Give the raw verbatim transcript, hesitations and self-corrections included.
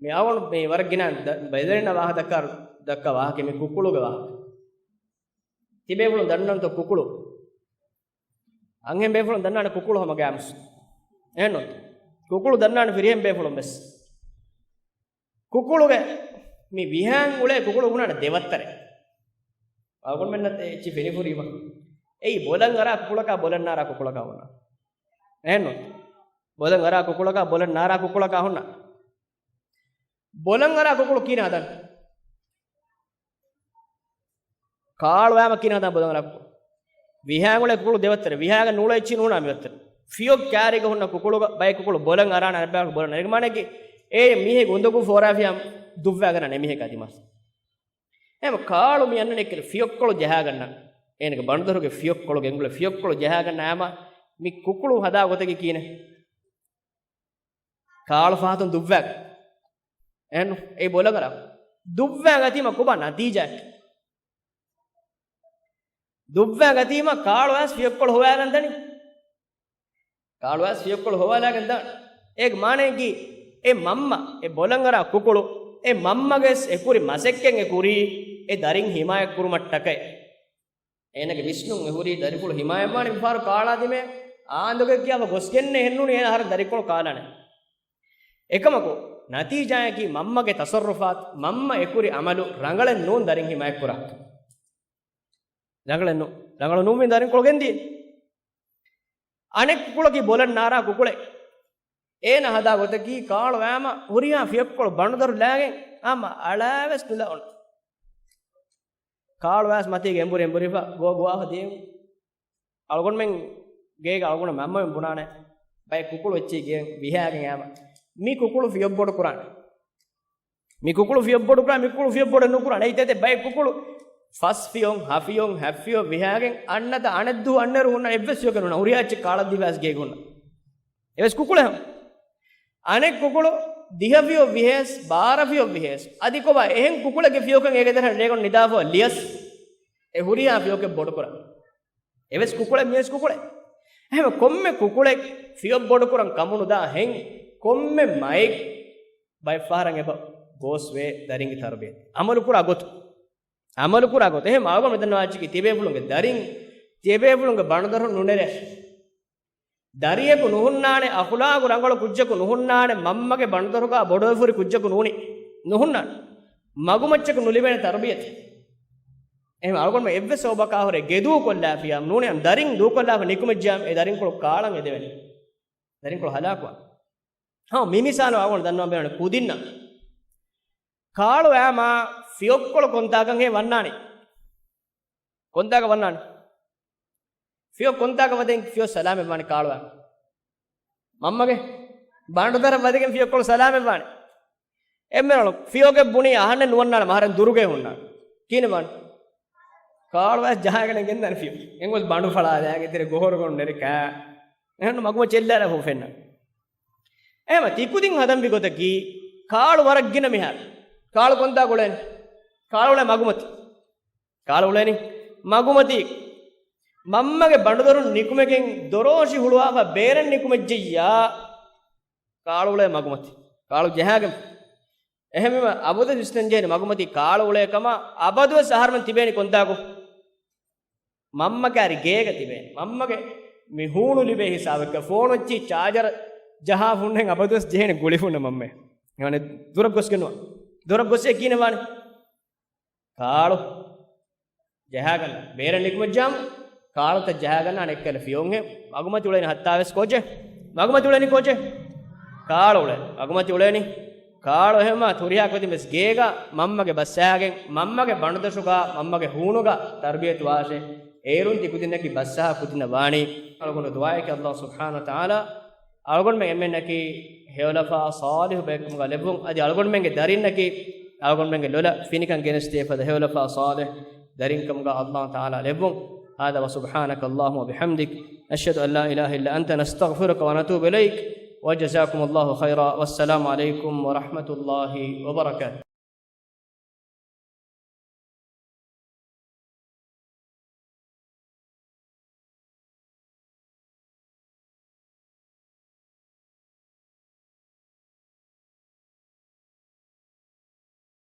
މި އަޅުގަނޑު މި ވަރަށް ގިނަ ދަ-، ބެލެންނަ ވާހަކަ ދައްކާ، ދައްކާ ވާހަކަ މި ކުކުޅުގެ ވާހަކަ. ތިބޭފުޅުން ދަންނަންތޯ ކުކުޅު؟ އަންހެން ބޭފުޅުން ދަންނާނެ ކުކުޅު ހަމަ ގާމުސް. އެހެންނު؟ ކުކުޅު ދަންނާނެ ފިރިހެން ބޭފުޅުން ވެސް. ކުކުޅުގެ މި ވިހާން އުޅޭ ކުކުޅު ބުނާނެ ދެވައްތަރެއް. އަޅުގަނޑުމެންނަށް އެއްޗި ފެނިފުރީމަ. އެއީ ބޮލަށް އަރާ ކުކުޅަކާ ބޮލަށް ނާރާ ކުކުޅަކާ ހުންނަ. އެހެންނު؟ ބޮލަށް އަރާ ކުކުޅަކާ ބޮލަށް ނާރާ ކުކުޅަކާ ހުންނަ. ބޮލަށް އަރާ ކުކުޅު ކިހިނެއް ހަދާނެ؟ ކާޅު ވާމަ ކިހިނެއް ހަދާނެ ބޮލަށް އަރާ ކުކުޅު؟ ވިހާން އުޅޭ ކުކުޅު ދެވައްތަރެއް. ވިހާގެ ނޫޅޭ އެއްޗި ނޫނާ މިވައްތަރެއް. ފިޔޮ ކާރިގަ ހުންނަ ކުކުޅުގަ ބައެއް ކުކުޅު ބޮލަށް އަރާނެ އަނެއްބަޔަކު ބޮލަށް ނެރިގެ މާނައަކީ އޭ މީހެއްގެ އުނދަގޫ ފޯރާފިޔާ ދުއްވާގަންނާނެ މީހެއްގެ އަތިމާސް. އެހެން ކާޅު މި އަންނަނީ އެއްކަލަ ފިޔޮއްކޮޅު ޖަހާގަންނަ. އޭނަގެ ބަނޑުދަރުގެ ފިޔޮއްކޮޅު ގެންގުޅެ ފިޔޮއްކޮޅު ޖަހާގަންނަ އާމަ މި ކުކުޅު ހަދާ ގޮތަކީ ކިހިނެއް؟ ކާޅު ފަހަތުން ދުއްވާ. އެހެން އެ ބޮލަށް އަރާ. ދުއްވާ ގަތީމަ ކޮބާ ނަތީޖާއެއް؟ ދުއްވާ ގަތީމަ ކާޅު އައިސް ފިޔޮއްކޮޅު ހޮވާލަން ދަނީ. ކާޅު އައިސް ފިޔޮއްކޮޅު ހޮވާލާގެން ދާނެ. އޭގެ މާނައަކީ އެ މަންމަ، އެ ބޮލަށް އަރާ ކުކުޅު، އެ މަންމަގެ އެ ކުރި މަސައްކަތް އެ ކުރީ އެ ދަރިން ހިމާޔަތް ކުރުމަށްޓަކައި. އޭނަގެ ވިސްނުން އެ ހުރީ ދަރިފުޅު ހިމާޔަތްވާނެ މިފަހަރު ކާޅާ ދިމޭ. އާނދުގެ ކިޔާފަ ގޮސްގެންނޭ އެހެންނޫނީ އޭނަ އަހަރެން ދަރިކޮޅު ކާލާނެ. އެކަމަކު، ނަތީޖާއަކީ މަންމަގެ ތަސައްރުފާތު، މަންމަ އެކުރި އަމަލު ރަނގަޅެއް ނޫން ދަރިން ހިމާޔަތްކުރާ. ރަނގަޅެއް ނޫން. ރަނގަޅު ނޫން ދަރިން ކޮޅު ގެންދިޔަ. އަނެއް ކުކުޅަކީ ބޮލަށް ނާރާ ކުކުޅެއް. އޭނަ ހަދާ ގޮތަކީ ކާޅު ވާމަ ހުރިހާ ފިޔޮއްކޮޅު ބަނޑުދަރު ލާގެން އާމަ އަޅާވެސް ނުލާ އޮންނަ. ކާޅު ވާސް މަތީގެ އެނބުރި އެނބުރިފަ ގޮ-، ގޮވާފަ ދިޔައީ. އަޅުގަނޑުމެން ގޭގަ އަޅުގަނޑު މަންމަމެން ބުނާނެ، ބައެއް ކުކުޅު އެއްޗެއް ގެއިން ވިހާގެން އާމަ މި ކުކުޅު ފިޔޮއްބޮޑު ކުރާނެ. މި ކުކުޅު ފިޔޮއްބޮޑު ކުރާ، މި ކުކުޅު ފިޔޮއްބޮޑެއް ނުކުރާނެ. އެއީ ތެދެއް ބައެއް ކުކުޅު ފަސް ފިޔޮން، ހަ ފިޔޮން، ހަތް ފިޔޮން ވިހާގެން އަންނަތަ އަނެއްދުވަހު އަންނައިރު ހުންނަ އެއްވެސް ފިޔޮކެއް ނޫން. ހުރިހާ އެއްޗެއް ކާޅަށް ދިވާސް ގޭގެ ހުންނަ. އެވެސް ކުކުޅެއް ހަމަ. އަނެއް ކުކުޅު ދިހަ ފިޔޮ ވިހޭސް، ބާރަ ފިޔޮ ވިހޭސް. އަދި ކޮބާ އެހެން ކުކުޅެއްގެ ފިޔޮކަން އޭގެ ދެރަށް ރޭގަނޑު ނިދާފަ ލިޔަސް އެ ހުރިހާ ފިޔޮކެއް ބޮޑުކުރާ. އެވެސް ކުކުޅެއް، މިވެސް ކުކުޅެއް. އެހެން ކޮންމެ ކުކުޅެއް ފިޔޮ ބޮޑުކުރަން ކަމުނުދާ ހެން ކޮންމެ މައެއް ބައެއް ފަހަރަށް އެބަ ގޯސްވޭ ދަރިންގެ ތަރުބިޔަތު. އަމަލު ކުރާ ގޮތު. އަމަލު ކުރާ ގޮތު. އެހެން އަޅުގަނޑު މިދަންނަވާ އެއްޗަކީ ތިބޭފުޅުންގެ ދަރިން، ތިބޭފުޅުންގެ ބަނޑުދަރުން ނުނެރޭ. ދަރިޔަކު ނުހުންނާނެ، އަޚުލާގު ރަނގަޅު ކުއްޖަކު ނުހުންނާނެ، މަންމަގެ ބަނޑުދަރުގާ ބޮޑުވެފަ ހުރި ކުއްޖަކު ނޫނީ. ނުހުންނާނެ. މަގުމައްޗަކު ނުލިބޭނެ ތަރުބިޔަތެއް. އެހެން އަޅުގަނޑުމެން އެއްވެސް ސަބަބަކާ ހުރެ ގެދޫކޮށްލާފިޔާ ނޫނީ ދަރިން ދޫކޮށްލާފަ ނިކުމެއްޖިޔާ އެ ދަރިންކޮޅު ކާޅަން އެދެވޭނެ. ދަރިންކޮޅު ހަލާކުވާނެ. ހަމަ މި މިސާލު އަޅުގަނޑު ދަންނަވަން ބޭނުން ކުދިންނަށް. ކާޅު އާމާ ފިޔޮއްކޮޅު ކޮންތާކަށް ހޭ ވަންނާނީ؟ ކޮންތާކަށް ވަންނާނީ؟ ފިޔޮ ކޮންތާކަށް ވަދެން ފިޔޮ ސަލާމަތްވާނީ ކާޅު އާމާ؟ މަންމަގެ ބަނޑުދަރަށް ވަދެގެން ފިޔޮއްކޮޅު ސަލާމަތްވާނީ. އެންމެ ރަނގަޅު ފިޔޮގެ ބުނީ އަހަންނެއް ނުވަންނާނެ މަހަރެން ދުރުގައި ހުންނާނެ. ކިހިނެއް ވާނީ؟ ކާޅު އައިސް ޖަހާގެން ގެންދާނެ ފިޔޮ. އެނގޮސް ބަނޑު ފަޅާލާގެ ތެރެ ގޮހޮރުގަނޑު ނެރިކާ. އެހެން މަގުމައްޗަށް އެއްލާލާފަ ފެންނަ. އެހެމަ ތިކުދިން ހަދަންވީ ގޮތަކީ ކާޅު ވަރަށް ގިނަ މިހާރު. ކާޅު ކޮންތާ އުޅޭނީ؟ ކާޅު އުޅޭ މަގުމަތީ. ކާޅު އުޅޭނީ މަގުމަތީ. މަންމަގެ ބަނޑުދަރުން ނިކުމެގެން ދޮރޯށި ހުޅުވާފަ ބޭރަށް ނިކުމެއްޖެއްޔާ ކާޅު އުޅޭ މަގުމަތީ. ކާޅު ޖަހާގެން. އެހެންވީމަ އަބަދުވެސް ވިސްނަންޖެހޭނެ މަގުމަތީ ކާޅު އުޅޭ ކަމަށް އަބަދުވެސް އަހަރުމެން ތިބޭނީ ކޮންތާކު؟ މަންމަ ކާރި ގޭގަ ތިބޭ. މަންމަގެ މި ހޫނު ލިބޭ ހިސާބެއްގަ ފޯނު އެއްޗި ޗާޖަރ ޖަހާ ހުންނަން އަބަދުވެސް ޖެހޭނެ ގުޅިފުންނަ މަންމަ. އެހެން ދުރަށް ގޮސްގެން ނުވާ. ދުރަށް ގޮސް އެ ކިހިނެއް ވާނެ؟ ކާޅު ޖަހާގަންނަ. ބޭރަށް ނިކުމެއްޖާމު ކާޅުތައް ޖަހާގަންނާނެ އެއްކަލަ ފިޔޮންހެ. މަގުމަތި އުޅެނީ ހައްތާވެސް ކޯޗެއް. މަގުމަތި އުޅެނީ ކޯޗެއް. ކާޅު އުޅެ. މަގުމަތި އުޅެނީ. ކާޅު އެހެމާ ތުރިހާ ކޮތިން ވެސް ގޭގަ މަންމަގެ ބަސްއާގެން، މަންމަގެ ބަނޑުދޮށުގަ، މަންމަގެ ހޫނުގަ ތަރުބިޔަތު ވާށޭ. އޭރުން ތި ކުދިންނަކީ ބަސްއަހާ ކުދިންނަށް ވާނީ. އަޅުގަނޑު ދުޢާއެކޭ އައްލާހު ސުބްޙާނަހު ވަތަޢާލާ އަޅުގަނޑުމެން އެންމެންނަކީ ހެޔޮލަފާ ޞާލިޙު ބައެއްކަމުގަ ލެއްވުން. އަދި އަޅުގަނޑުމެންގެ ދަރިންނަކީ އަޅުގަނޑުމެންގެ ލޮލަށް ފިނިކަން ގެނެސްދޭ ފަދަ ހެޔޮލަފާ ޞާލިޙު ދަރިންކަމުގަ އައްލާހު ތަޢާލާ ލެއްވުން. هذا وسبحانك اللهم وبحمدك، نشهد أن لا إله إلا أنت، نستغفرك ونتوب إليك، وجزاكم الله خيرا، والسلام عليكم ورحمة الله وبركاته.